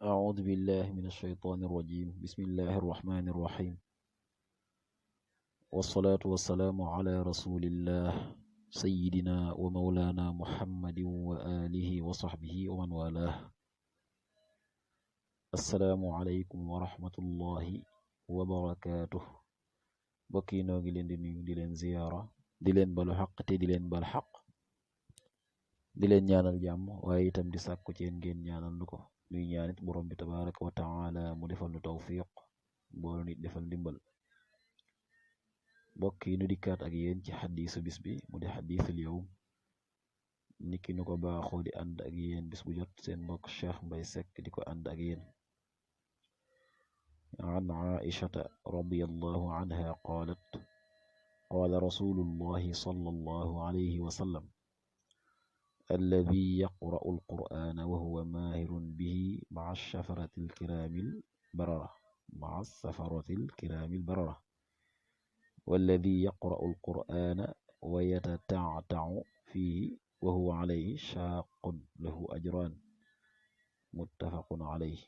أعوذ بالله من الشيطان الرجيم بسم الله الرحمن الرحيم والصلاة والسلام على رسول الله سيدنا ومولانا محمد وآله وصحبه ومن والاه السلام عليكم ورحمة الله وبركاته bokki noo ngi leen di nuyu di leen ziyaara di leen balu xaq te di leen bal xaq di leen ñaanal jàmm waaye itam di sàkku ci yéen ngeen ñaanal nu ko nuy ñaanit borom bi tabaraka wa taala mu defal nu tawfiq boolu nit defal ndimbal bokk yi nu dikkaat ak yéen ci xadiisu bis bi mu di xadiisul yawm niki nu ko baaxoo di ànd ak yéen bis bu jot seen mbokk Cheikh Mbay Seck di ko ànd ak yéen an Aishata radiyallahu anha qaalat qaala rasulullahi sallallahu alayhi wa sallam الذي يقرأ القرآن وهو ماهر به مع السفرة الكرام البررة والذي يقرأ القرآن ويتتعتع فيه وهو عليه شاق له أجران متفق عليه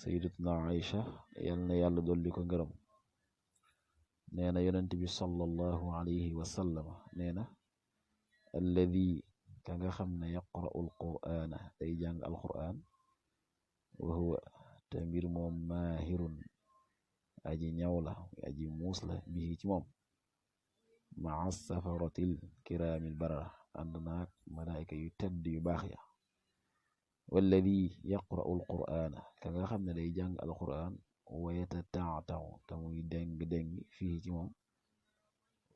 سيدتنا عائشة يالنا يالا دولي كو ngërëm neena yonent bi sallallahu alayhi wa sallam neena alladi ka nga xam ne yaqra'u alqur'ana day jàng alqur'an wa huwa te mbir moom maahirun aji ñaw la aji muus la bii ci moom maa safaratil kiraamil barara ànd naag malaayka yu tedd yu baax ya walladi yaqra'u alqur'ana ka nga xam ne day jàng alqur'an wa yatata'ta'u te muy déng fii ci moom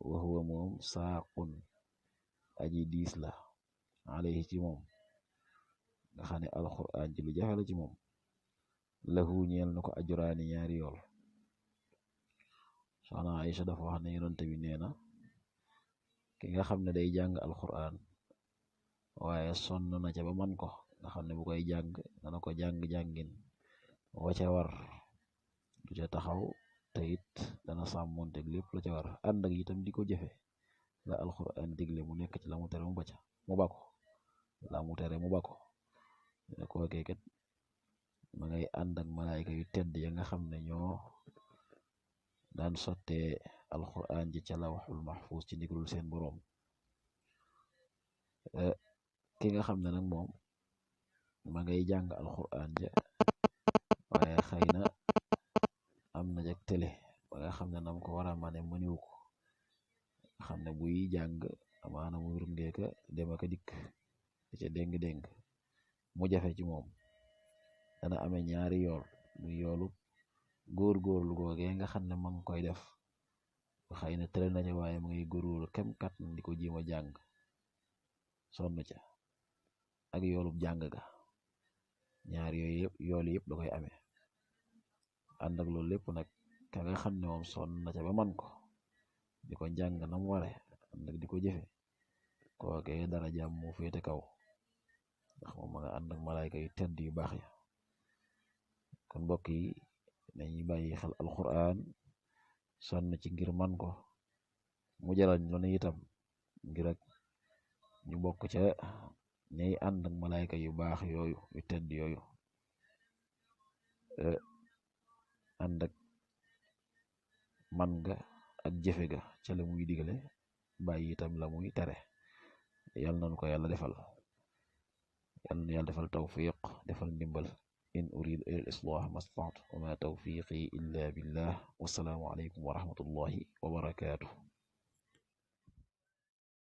wa huwa moom saaqun aji diis la alayhi ci moom nga xam ne alqur'an ci lu jafe la ci moom lahu ñeel na ko ajuraani ñaari yool soxna Aïcha dafa wax ne yonent bi nee na ki nga xam ne day jàng alqur'an waaye sonn na ca ba man ko nga xam ne bu koy jàng dana ko jàng-jàngin wa ca war du ca taxaw te it dana sàmmonteeg lépp la ca war ànd ak itam di ko jëfe la alqur'an digle mu nekk ci la mu tere mu bako la mu tere mu bako ne kookee kat ma ngay ànd ak malaayka yu tedd ya nga xam ne ñoo daan sottee alqur'an ji ca lawhul mahfuz ci ndigalul seen boroom ki nga xam ne nag moom ma ngay jàng alqur'an ja waaye xëy na am na jak télé ba nga xam ne nam ko war a mane mëniw ko nga xam ne buy jàng amaana mu wirndeeka dem ak dikk di ca déng mu jafe ci moom dana amee ñaari yool muy yoolu góor-góorlu googee nga xam ne ma ngi koy def xëy na tële na ca waaye mu ngi góorgóorlu kem kat di ko jéem a jàng sonn ca ak yoolub jàng ga ñaar yooyu yëpp yoolu yëpp da koy amee ànd ak loolu lépp nag ka nga xam ne moom sonn na ca ba man ko di ko jàng nam ware ànd ak di ko jëfe kookee dara jàmm mu féete kaw ndax moom ma nga ànd ak malaayka yu tedd yu baax ya kon mbokk yi nañuy bàyyi xel alqur'an sonn ci ngir man ko mu jaral ñu ne itam ngir ak ñu bokk ca ñay ànd ak malaayka yu baax yooyu yu tedd yooyu ànd ak man nga ak jëfe ga ca la muy digale bàyyi itam la muy tere yal nañu ko yàlla defal tawfiq defal ndimbal in uridu ila al islah mastata'tu wa ma tawfiqi illa billah wassalaamu alaykum wa rahmatullahi wa barakatuh